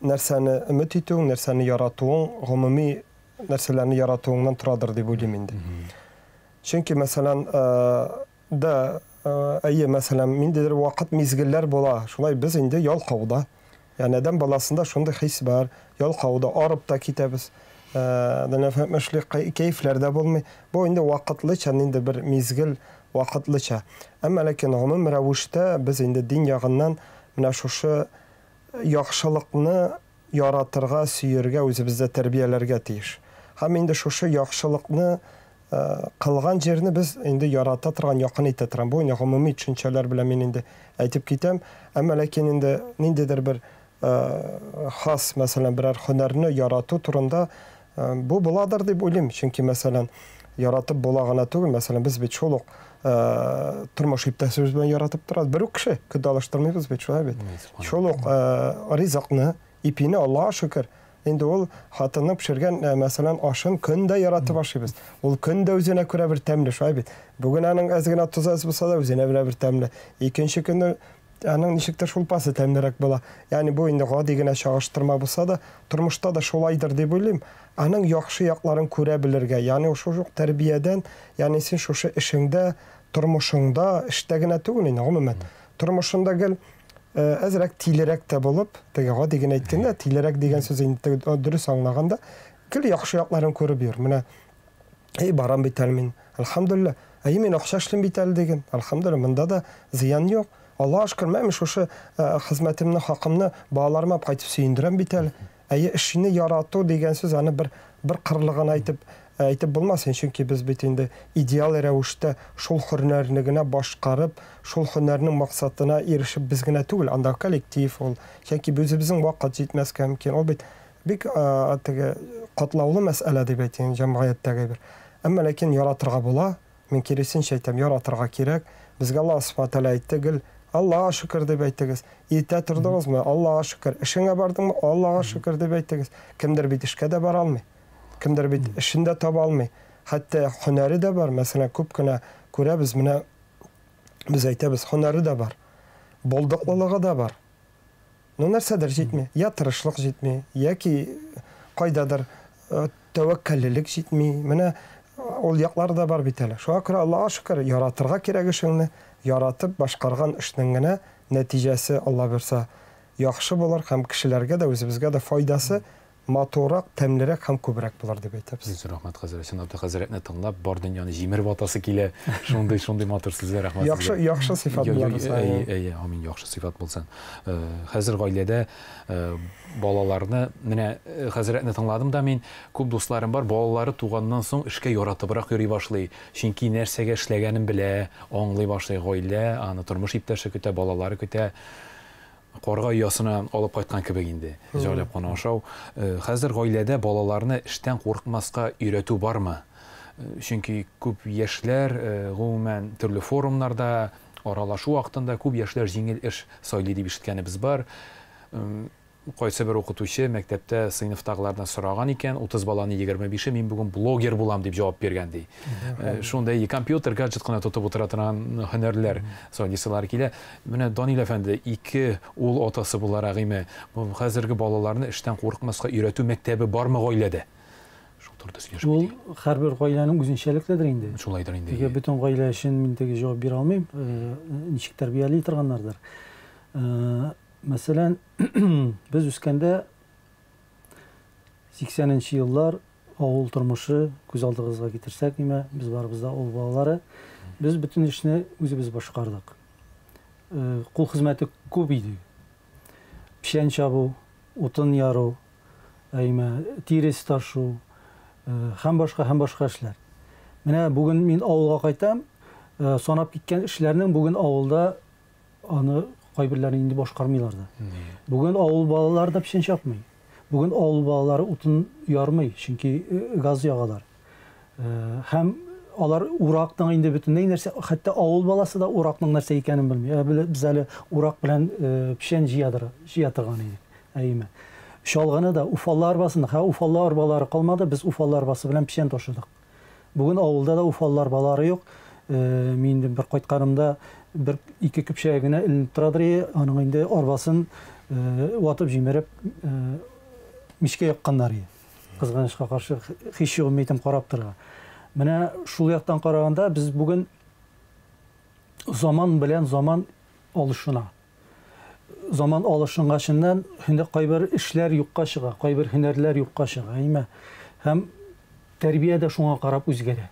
нәрсәне өмет итүең, нәрсәне яратуың, гомуми нәрсәләрне яратуыңнан торадыр дип уйлыйм инде. Чөнки, мәсәлән, да, әйе, мәсәлән, ниндидер вакыт мизгелләр була. Шулай без инде ялкауда. Ягъни адәм баласында шундый хис бар, ялкауда арып та китәбез. Кәефләр дә булмый. Бу инде вакытлыча, инде бер мизгел вакытлыча. Әмма ләкин гомум рәвештә без инде дин ягыннан менә шушы яхшылыкны яратырга, сөяргә, үзебездә тәрбияләргә тиеш. Һәм инде шушы яхшылыкны кылган җирне без инде ярата торган, якын итә торган. Бу инде гомуми төшенчәләр белән мин инде әйтеп китәм. Әмма ләкин инде ниндидер бер хас, мәсәлән, берәр һөнәрне ярату турында бу буладыр дип уйлыйм. Чөнки, мәсәлән, яратып була гына түгел, мәсәлән, без бит шул ук тормыш иптәшебез белән яратып торабыз. Бер үк кеше, көтә алыштырмыйбыз бит, шулай бит. Шул ук ризыкны, ипине, Аллаһка шөкер, Инде ул хатынның пешергән, мәсәлән, ашын көн дә яратып ашыйбыз. Ул көн дә үзенә күрә бер тәмле, шулай бит. Бүген аның әз генә тозы әз булса да, үзенә бер бер тәмле. Икенче көнне аның ничектер шулпасы тәмлерәк була. Ягъни бу инде гади генә чагыштырма булса да, тормышта да шулайдыр дип уйлыйм. Аның яхшы якларын күрә белергә, ягъни шул ук тәрбиядән, ягъни син шушы эшеңдә, тормышыңда, эштә генә түгел инде, гомумән, тормышында гел әзрәк тилерәк тә булып, теге гади генә әйткәндә, тилерәк дигән сүз инде дөрес аңлаганда, гел яхшы якларын күреп йөр. Менә эй, барам бит әле мин. Әлхәмдүлилләһ. Әй, мин акча эшлим бит әле диген. Әлхәмдүлилләһ, монда да зыян юк. Аллаһ шөкер, мин шушы хезмәтемне, хакымны балаларыма кайтып сөендерәм бит әле. Әйе, эшне ярату дигән сүз аны бер бер кырлы гына әйтеп әйтеп булмас, чөнки без бит инде идеал рәвештә шул һөнәрне генә башкарып, шул һөнәрнең максатына ирешеп без генә түгел, анда коллектив ул, чөнки үзебезнең вакыт җитмәскә мөмкин. Ул бит бик теге катлаулы мәсьәлә дип әйтим, җәмгыятьтәге бер. Әмма ләкин яратырга була. Мин киресенчә әйтәм, яратырга кирәк. Безгә Аллаһ Субхану тәгалә әйтте, гел Аллаһка шөкер дип әйтегез. Иртә тордыгызмы? Аллаһка шөкер. Эшеңә бардыңмы? Аллаһка шөкер дип әйтегез. Кемдер бит эшкә дә бара алмый. Кемдер бит эшен дә таба алмый. Хәтта һөнәре дә бар. Мәсәлән, күп кенә күрәбез, менә без әйтәбез, һөнәре дә бар. Булдыклылыгы да бар. Ну, нәрсәдер җитми. Я тырышлык җитми, яки кайдадыр тәвәккәллелек җитми. Менә ул яклар да бар бит әле. Шуңа күрә Аллаһка шөкер, яратырга кирәк эшеңне, яратып башкарган эшнең генә нәтиҗәсе Алла бирсә яхшы булыр һәм кешеләргә дә, үзебезгә дә файдасы матуррак, тәмлерәк һәм күбрәк булыр дип әйтәбез. Бик зур рәхмәт, хәзрәт. Чынлап та хәзрәтне тыңлап, бар дөньяны җимереп атасы килә. Шундый, шундый матур сүзләр, рәхмәт. Яхшы, яхшы сыйфат булсын. Әйе, әйе, амин, яхшы сыйфат булсын. Хәзер гаиләдә балаларны, менә хәзрәтне тыңладым да мин, күп дусларым бар, балалары туганнан соң эшкә яратыбрак йөри башлый. Чөнки нәрсәгә эшләгәнен белә, аңлый башлый гаилә, аны тормыш иптәше көтә, балалары көтә. Карга оясына алып кайткан кебек инде, җайлап кына ашау. Хәзер гаиләдә балаларны эштән курыкмаска өйрәтү бармы? Чөнки күп яшьләр, гомумән, төрле форумнарда аралашу вакытында күп яшьләр җиңел эш сайлый дип ишеткәнебез бар. Кайсы бер укытучы мәктәптә сыйныфтагылардан сораган икән, 30 баланы 25-е мин бүген блогер булам дип җавап биргән ди. Шундай компьютер, гаджет кына тотып утыра торган һөнәрләр сайлыйсылар килә. Менә Данил әфәнде, ике ул атасы буларак име, бу хәзерге балаларны эштән курыкмаска өйрәтү мәктәбе бармы гаиләдә? Шул турыда сөйләшеп Ул китик. һәрбер гаиләнең үзенчәлекледер инде. Шулайдыр инде. Теге бөтен гаилә өчен мин теге җавап бирә алмыйм, ничек тәрбияли торганнардыр. Мәсәлән, без үскәндә 80 еллар авыл тормышы күз алдыгызга китерсәк, ниме, без барыбыз да авыл балалары. Без бөтен эшне үзебез башкардык. Кул хезмәте күп иде. Печән чабу, утын яру, әйме, тирес ташу, һәм башка, һәм башка эшләр. Менә бүген мин авылга кайтам, санап киткән эшләрнең бүген авылда аны кайберләрен инде башкармыйлар да. Бүген авыл балалары да печән чапмый. Бүген авыл балалары утын ярмый, чөнки газ ягалар. Һәм алар уракның инде бөтенләй нәрсә, хәтта авыл баласы да уракның нәрсә икәнен белми. Без әле урак белән печән җыя торган идек. Әйеме. Чалгыны да уфалла арбасында, һә уфалла арбалары калмады, без уфалла арбасы белән печән ташыдык. Бүген авылда да уфалла арбалары юк. Мин инде бер кайтканымда бер ике көпчәге генә эленеп торадыр иде, аның инде арбасын ватып җимереп мичкә якканнар иде. Кызганычка каршы һич югын әйтәм карап торырга. Менә шул яктан караганда без бүген заман белән заман алышына. Заман алышынгачыннан инде кайбер эшләр юкка чыга, кайбер һөнәрләр юкка чыга, әйме? Һәм тәрбия дә шуңа карап үзгәрә.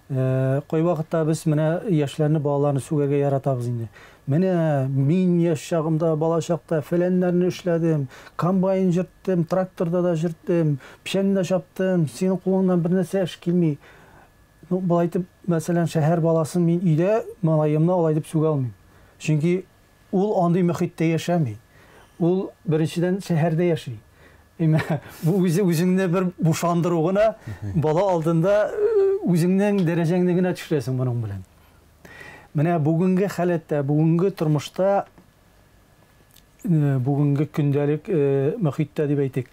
Кайвакытта без менә яшьләрне, балаларны сүгәргә яратабыз инде. Менә мин яшь чагымда, бала чакта фәләннәрне эшләдем, комбайн җырттым, тракторда да җырттым, печән дә чаптым, синең кулыңнан бер нәрсә эш килми. Ну, болай итеп, мәсәлән, шәһәр баласын мин өйдә малаемны алай дип сүгә алмыйм. Чөнки ул андый мөхиттә яшәми. Ул беренчедән шәһәрдә яши. Әмма бу үзе үзеңне бер бушандыру гына, бала алдында үзеңнең дәрәҗәңне генә төшерәсең моның белән. Менә бүгенге халәттә, бүгенге тормышта, бүгенге көндәлек мөхиттә дип әйтик,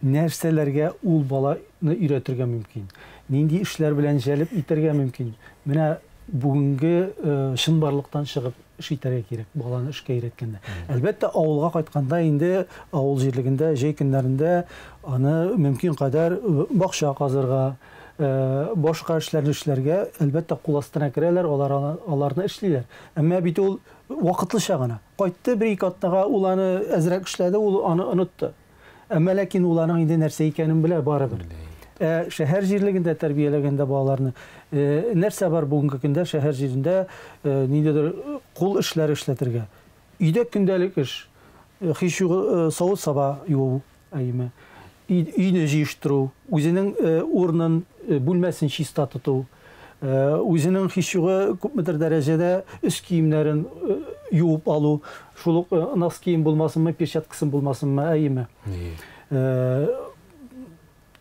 Нәрсәләргә ул баланы өйрәтергә мөмкин, нинди эшләр белән җәлеп итәргә мөмкин. Менә бүгенге чынбарлыктан чыгып эш итәргә кирәк баланы эшкә өйрәткәндә. Әлбәттә, авылга кайтканда инде авыл җирлегендә җәй көннәрендә аны мөмкин кадәр бакча казырга, башка эшләрне эшләргә, әлбәттә, кул астына керәләр, алар аларны эшлиләр. Әмма бит ул вакытлыча гына. Кайтты бер-ике атнага, ул аны әзрәк эшләде, ул аны онытты. Әмма ләкин ул аның инде нәрсә икәнен белә барыбер. Ә шәһәр җирлегендә тәрбияләгәндә балаларны нәрсә бар бүгенге көндә шәһәр җирендә ниндидер кул эшләре эшләтергә? Өйдә көндәлек эш, һич югы савыт-саба юу, әйеме, өйне җыештыру, үзенең урынын, бүлмәсен чиста тоту, үзенең һич югы күпмедер дәрәҗәдә өс киемнәрен юып алу, шул ук нас кием булмасынмы, перчаткасын булмасынмы, әйеме?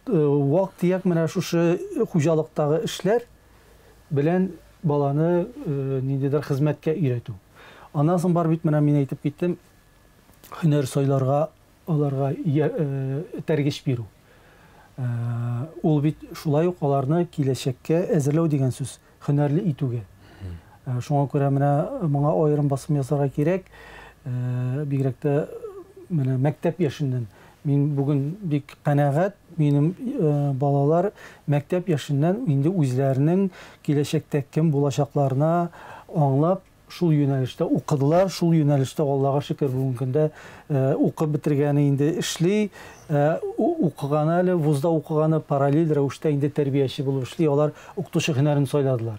Вак-төяк менә шушы хуҗалыктагы эшләр белән баланы ниндидер хезмәткә өйрәтү. Аннан соң бар бит менә мин әйтеп киттем, һөнәр сайларга аларга этәргеч бирү. Ул бит шулай ук аларны киләчәккә әзерләү дигән сүз, һөнәрле итүгә. Шуңа күрә менә моңа аерым басым ясарга кирәк. Бигрәк тә менә мәктәп яшеннән. Мин бүген бик канәгать, минем балалар мәктәп яшеннән инде үзләренең киләчәктә кем булачакларына аңлап, шул юнәлештә укыдылар, шул юнәлештә Аллага шөкер бүгенге көндә укып бетергәне инде эшли, укыганы әле вузда укыганы параллель рәвештә инде тәрбияче булып эшли, алар укытучы һөнәрен сайладылар.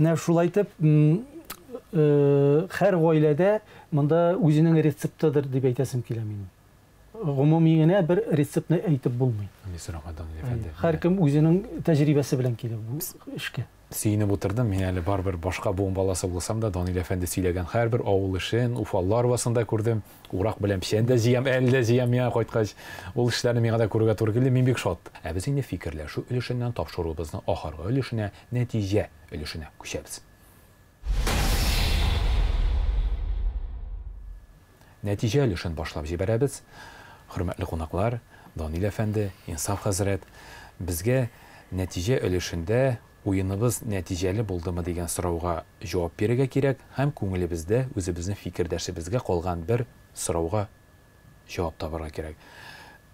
Менә шулай итеп, һәр гаиләдә монда үзенең рецептыдыр дип әйтәсем килә минем. Гомуми генә бер рецептны әйтеп булмый. Һәркем үзенең тәҗрибәсе белән килә бу эшкә. Сөенеп утырдым. Мин әле барыбер башка буын баласы булсам да, Данил әфәнде сөйләгән һәрбер авыл эшен, Уфа арбасында күрдем. Урак белән печән дә җыям, әле дә җыям миңа кайткач. Ул эшләрне миңа да күрергә туры килде. Мин бик шат. Ә без инде фикерләшү өлешеннән тапшыруыбызның ахыргы өлешенә, нәтиҗә өлешенә күчәбез. Нәтиҗә өлешен башлап җибәрәбез. Хөрмәтле кунаклар, Данил әфәнде, Инсаф хәзрәт, безгә нәтиҗә өлешендә уеныбыз нәтиҗәле булдымы дигән сорауга җавап бирергә кирәк һәм күңелебездә үзебезнең фикердәшебезгә калган бер сорауга җавап табарга кирәк.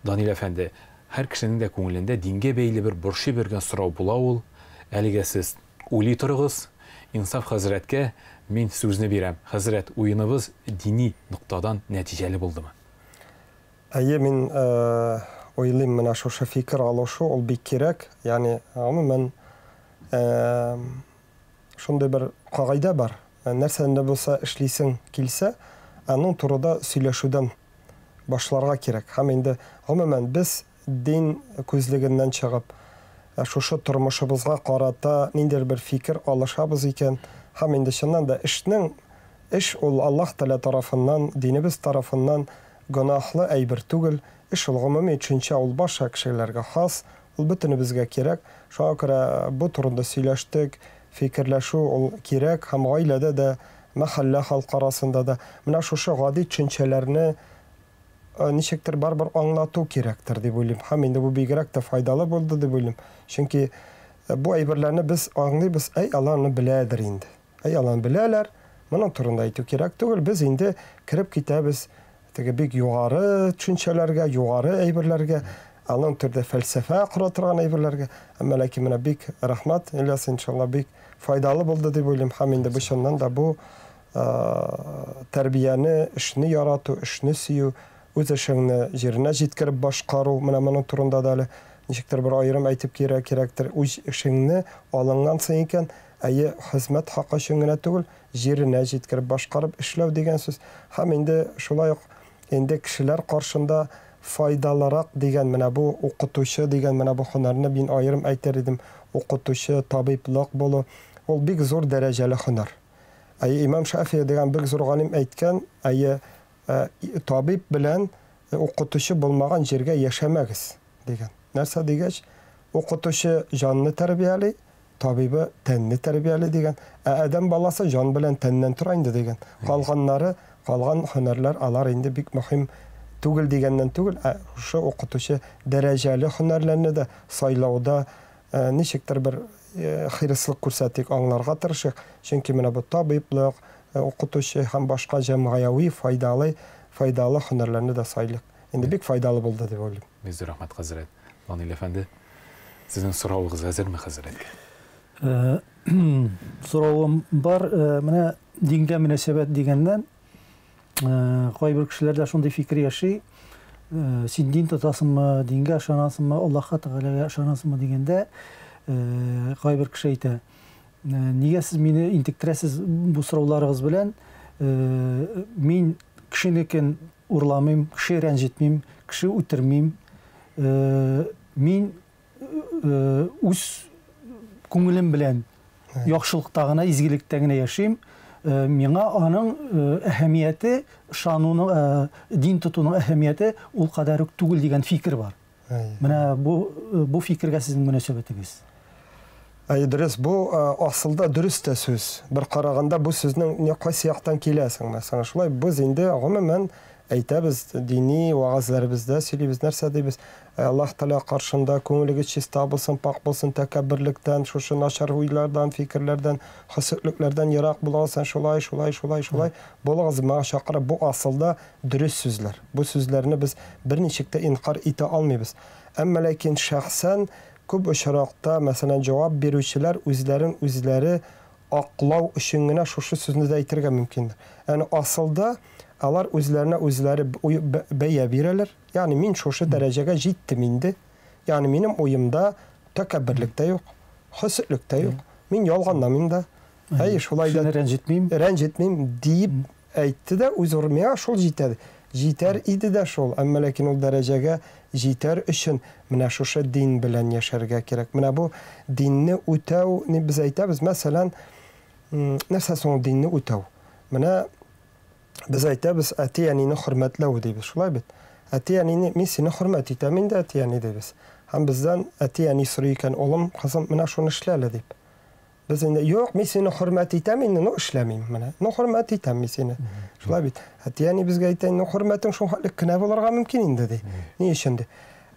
Данил әфәнде, һәр кешенең дә күңелендә дингә бәйле бер борчый биргән сорау була ул. Әлегә сез уйлый торыгыз. Инсаф хәзрәткә мин сүзне бирәм. Хәзрәт, уеныбыз дини ноктадан нәтиҗәле булдымы? Әйе, мин уйлыйм, менә шушы фикер алышу ул бик кирәк. Ягъни, гомумән, шундый бер кагыйдә бар. Нәрсәне дә булса эшлисең килсә, аның турыда сөйләшүдән башларга кирәк. Һәм инде гомумән без дин күзлегеннән чыгып, шушы тормышыбызга карата ниндидер бер фикер алышабыз икән, һәм инде чыннан да эшнең эш ул Аллаһ Тәгалә тарафыннан, динебез тарафыннан гөнаһлы әйбер түгел. Эш ул гомуми төшенчә, ул башка кешеләргә хас, ул бөтенебезгә кирәк. Шуңа күрә бу турында сөйләштек, фикерләшү ул кирәк һәм гаиләдә дә, мәхәллә халкы арасында да менә шушы гади төшенчәләрне ничектер барыбер аңлату кирәктер дип уйлыйм. Һәм инде бу бигрәк тә файдалы булды дип уйлыйм. Чөнки бу әйберләрне без аңлыйбыз, әй, аларны беләдер инде. Әй, аларны беләләр. Моның турында әйтү кирәк түгел. Без инде кереп китәбез теге бик югары төшенчәләргә, югары әйберләргә, аның төрдә фәлсәфә кора торган әйберләргә. Әмма ләкин менә бик рәхмәт, Ильяс, иншалла, бик файдалы булды дип уйлыйм. Һәм инде бу чыннан да бу тәрбияне, эшне ярату, эшне сөю, үз эшеңне җиренә җиткереп башкару, менә моның турында да әле ничектер бер аерым әйтеп кирәк кирәктер. Үз эшеңне алынгансың икән, әйе, хезмәт хакы өчен генә түгел, җиренә җиткереп башкарып эшләү дигән сүз. Һәм инде шулай ук инде кешеләр каршында файдалырак дигән менә бу укытучы дигән менә бу һөнәрне мин аерым әйтер идем. Укытучы, табиблык булу ул бик зур дәрәҗәле һөнәр. Әйе, Имам Шафии дигән бик зур галим әйткән, әйе, табиб белән укытучы булмаган җиргә яшәмәгез дигән. Нәрсә дигәч, укытучы җанны тәрбияли, табибы тәнне тәрбияли дигән. Ә адәм баласы җан белән тәннән тора инде дигән. Калганнары, калган һөнәрләр алар инде бик мөһим түгел дигәннән түгел, ә шушы укытучы дәрәҗәле һөнәрләрне дә сайлауда ничектер бер хирыслык күрсәтик, аңларга тырышыйк. Чөнки менә бу табиблык, укытучы һәм башка җәмгыяви файдалы файдалы һөнәрләрне дә сайлыйк. Инде бик файдалы булды дип уйлыйм. Бик зур рәхмәт, хәзрәт. Данил әфәнде, сезнең соравыгыз әзерме хәзрәткә? Соравым бар. Менә дингә мөнәсәбәт дигәннән, кайбер кешеләрдә шундый фикер яши. Син дин тотасыңмы, дингә ышанасыңмы, Аллаһка Тәгаләгә ышанасыңмы дигәндә, кайбер кеше әйтә: "Нигә сез мине интектерәсез бу сорауларыгыз белән? Мин кешенекен урламыйм, кеше рәнҗетмим, кеше үтермим. Мин үз күңелем белән яхшылыкта гына, изгелектә генә яшим. Миңа аның әһәмияте, ышануның, дин тотуның әһәмияте ул кадәр үк түгел дигән фикер бар. Менә бу фикергә сезнең мөнәсәбәтегез? Әйе, дөрес, бу асылда дөрес тә сүз. Бер караганда бу сүзнең не кайсы яктан киләсең, мәсәлән, шулай без инде гомумән әйтәбез, дини вәгазьләребездә сөйлибез, нәрсә дибез? Аллаһ Тәгалә каршында күңелегез чиста булсын, пакь булсын, тәкәбберлекгтән, шушы начар уйлардан, фикерләрдән, хөсетлекләрдән ерак булыгыз, шулай, шулай, шулай, шулай булыгыз, моңа чакыра. Бу асылда дөрес сүзләр. Бу сүзләрне без берничек тә инкарь итә алмыйбыз. Әмма ләкин шәхсән күп очракта, мәсәлән, җавап бирүчеләр үзләрен үзләре аклау өчен генә шушы сүзне дә әйтергә мөмкиннәр. Ягъни асылда алар үзләренә үзләре бәя бирәләр. Ягъни мин шушы дәрәҗәгә җиттем инде. Ягъни минем уемда тәкәбберлек тә юк, хөсетлек тә юк. Мин ялганламыйм да. Әй, шулай да рәнҗетмим. Рәнҗетмим диеп әйтте дә, үз миңа шул җитә. Җитәр иде дә шул, әмма ләкин ул дәрәҗәгә җитәр өчен менә шушы дин белән яшәргә кирәк. Менә бу динне үтәү, ни без әйтәбез, мәсәлән, нәрсә соң ул динне үтәү? Менә без әйтәбез, әти-әнине хөрмәтләү дибез, шулай бит? Әти-әнине, мин сине хөрмәт итәм инде, әти-әни дибез. Һәм бездән әти-әни сорый икән, улым, кызым, менә шуны эшлә әле дип. Без инде, юк, мин сине хөрмәт итәм инде, ну эшләмим менә. Ну хөрмәт итәм мин сине. Шулай бит. Әти-әни безгә әйтә, ну хөрмәтең шул хәтле кенә булырга мөмкин инде ди. Ни өчен ди?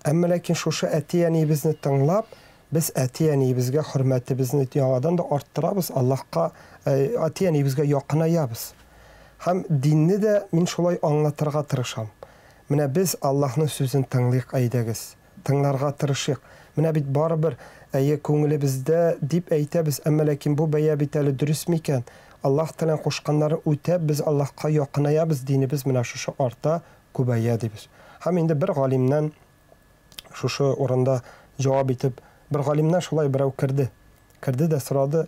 Әмма ләкин шушы әти-әниебезне тыңлап, без әти-әниебезгә хөрмәтебезне яңадан да арттырабыз, Аллаһка, әти-әниебезгә якынаябыз. Һәм динне дә мин шулай аңлатырга тырышам. Менә без Аллаһның сүзен тыңлыйк, әйдәгез. Тыңларга тырышыйк. Менә бит барыбер, әйе, күңелебездә дип әйтәбез, әмма ләкин бу бәя бит әле дөрес микән? Аллаһ Тәгаләнең кушканнарын үтәп, без Аллаһка якынаябыз, динебез менә шушы арта, күбәя дибез. Һәм инде бер галимнән шушы урында җавап итеп, бер галимнән шулай берәү керде. Керде дә сорады,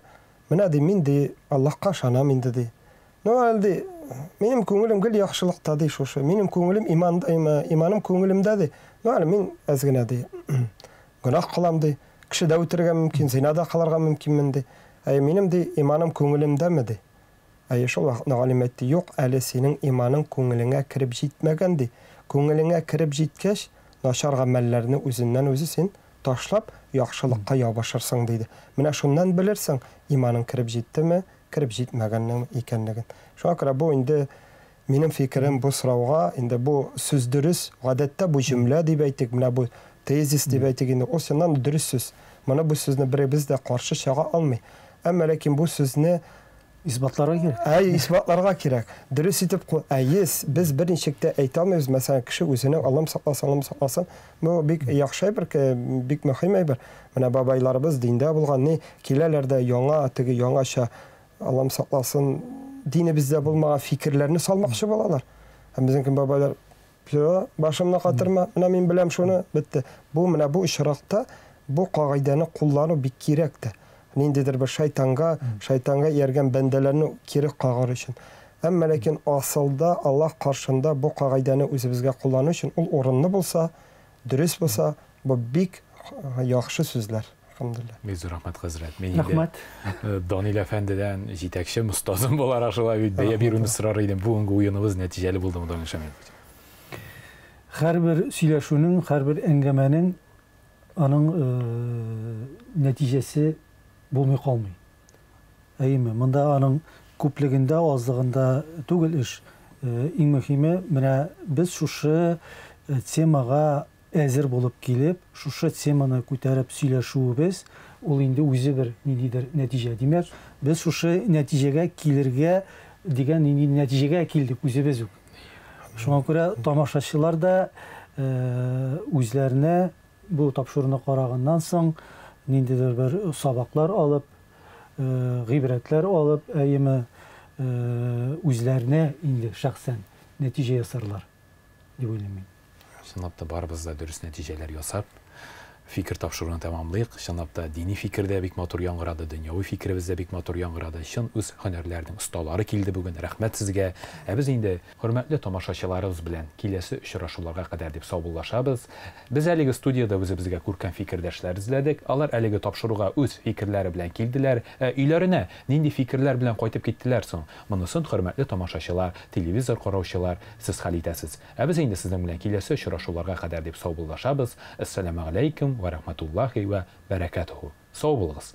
менә ди, мин ди, Аллаһка ышанам инде ди. Ну, әле ди, минем күңелем гел яхшылыкта ди шушы. Минем күңелем иман, иманым күңелемдә ди. Ну, әле мин әз генә ди, гөнаһ кылам ди. Кеше дә үтерергә мөмкин, зина да кылырга мөмкинмен ди. Әй, минем ди, иманым күңелемдәме ди. Әй, шул вакытны галим әйтте, юк, әле синең иманың күңелеңә кереп җитмәгән ди. Күңелеңә кереп җиткәч, начар гамәлләрне үзеннән үзе син ташлап, яхшылыкка ябышырсың диде. Менә шуннан белерсең, иманың кереп җиттеме, кереп җитмәгәннең икәнлеген. Шуңа күрә бу инде минем фикерем бу сорауга, инде бу сүз дөрес, гадәттә бу җөмлә дип әйтик, менә бу тезис дип әйтик инде, ул чыннан дөрес сүз. Моны бу сүзне беребез дә каршы чыга алмый. Әмма ләкин бу сүзне исбатларга кирәк. Әй, исбатларга кирәк. Дөрес итеп, әйе, без берничек тә әйтә алмыйбыз, мәсәлән, кеше үзенең Аллам сакласын, Аллам сакласын, бу бик яхшы әйбер, бик мөһим әйбер. Менә бабайларыбыз диндә булган, ни киләләр дә яңа, теге яңача, Аллам сакласын, динебездә булмаган фикерләрне салмакчы булалар. Һәм безнең бабайлар, все, башымны катырма, менә мин беләм шуны, бетте. Бу менә бу очракта бу кагыйдәне куллану бик кирәк тә. Ниндидер бер шайтанга, шайтанга ияргән бәндәләрне кире кагар өчен. Әмма ләкин асылда Аллаһ каршында бу кагыйдәне үзебезгә куллану өчен ул урынлы булса, дөрес булса, бу бик яхшы сүзләр. Әлхәмдүлилләһ. Бик зур рәхмәт, хәзрәт. Мин инде Рәхмәт. Данил әфәндедән җитәкчем, остазым буларак шулай бит бәя бирүне сорар идем. Бүгенге уеныбыз нәтиҗәле булдымы, Данил Шамилович? Һәрбер сөйләшүнең, һәрбер әңгәмәнең аның нәтиҗәсе булмый калмый. Әйеме? Монда аның күплегендә, азлыгында түгел эш. Иң мөһиме, менә без шушы темага әзер булып килеп, шушы теманы күтәреп сөйләшүебез, ул инде үзе бер ниндидер нәтиҗә. Димәк, без шушы нәтиҗәгә килергә дигән нинди нәтиҗәгә килдек үзебез үк. Шуңа күрә тамашачылар да үзләренә бу тапшыруны караганнан соң ниндидер бер сабаклар алып, гыйбрәтләр алып, әйеме, үзләренә инде шәхсән нәтиҗә ясарлар дип уйлыйм мин. Чынлап та барыбыз да дөрес нәтиҗәләр ясап, фикер тапшыруны тәмамлыйк. Чынлап та дини фикер дә бик матур яңгырады, дөньяви фикеребез дә бик матур яңгырады. Чын үз һөнәрләренең осталары килде бүген. Рәхмәт сезгә. Ә без инде хөрмәтле тамашачыларыбыз белән киләсе очрашуларга кадәр дип саубуллашабыз. Без әлеге студиядә үзебезгә күркәм фикердәшләр эзләдек. Алар әлеге тапшыруга үз фикерләре белән килделәр. Ә өйләренә нинди фикерләр белән кайтып киттеләр соң? Монысын, хөрмәтле тамашачылар, телевизор караучылар, сез хәл итәсез. Ә без инде сезнең белән киләсе очрашуларга кадәр дип саубуллашабыз. Әссәламегаләйкүм вә рахматуллаһи вә бәрәкәтүһү. Сау булыгыз!